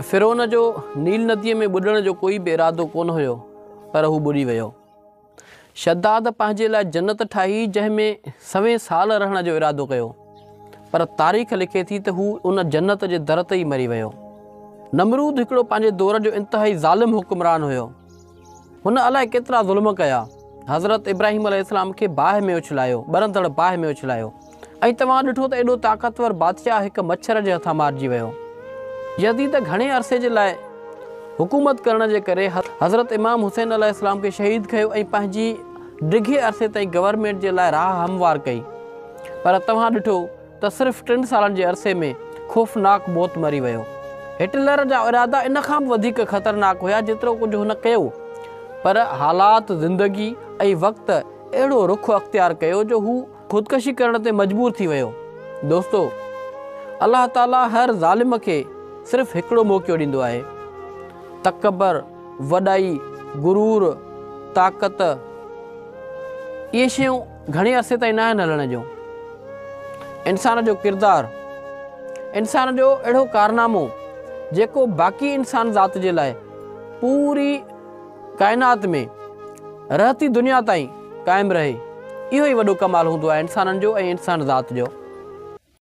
فرعون جو نيل نديء ۾ ٻڏڻ جو ڪوئي به ارادو ڪونه هيو، پر هو ٻڏي ويو. شداد پنهنجي لاء جنت ٺاهي جنهن ۾ سوين سال رهڻ جو ارادو ڪيو، پر تاريخ لکي ٿي ته هو ان جنت جي در تي ئي مري ويو. نمرود هڪڙو پنهنجي دور جو انتهائي ظالم حڪمران هيو. هن الائي ڪيترا ظلم ڪيا. حضرت ابراهيم عليه السلام کي باهه ۾ اڇلايو، ٻرندڙ باهه ۾ اڇلايو ۽ توهان ڏٺو ته ايڏو طاقتور بادشاهه هڪ مڇر جي هٿان مارجي ويو. يزيد گهڻي عرصي جي لاء حڪومت ڪرڻ جي ڪري حضرت امام حسين عليه السلام کي شهيد ڪيو ۽ پنهنجي ڊگهي عرصي تائين گورنمينٽ جي لاء راهه هموار ڪئي پر توهان ڏٺو ته صرف ٽن سالن جي عرصي ۾ خوفناڪ موت مري ويو. هٽلر جا ارادا ان کان به وڌيڪ خطرناڪ هيا جيترو ڪجهه هن ڪيو پر حالات زندگي ۽ وقت اهڙو رخ اختيار ڪيو جو هو خودڪشي ڪرڻ تي مجبور ٿي ويو. دوستو! الله تعاليٰ هر ظالم کي صرف هڪڙو موقعو ڏيندو آهي. تڪبر، وڏائي، غرور، طاقت اهي شيون گهڻي عرصي تائين ناهن هلڻ جون. انسان جو ڪردار، انسان جو اهڙو ڪارنامو جيڪو باقي انسان ذات جي لاء پوري ڪائنات ۾ رهتي دنيا تائين قائم رهي، اهو ئي وڏو ڪمال هوندو آهي انسانن جو ۽ انسان ذات جو.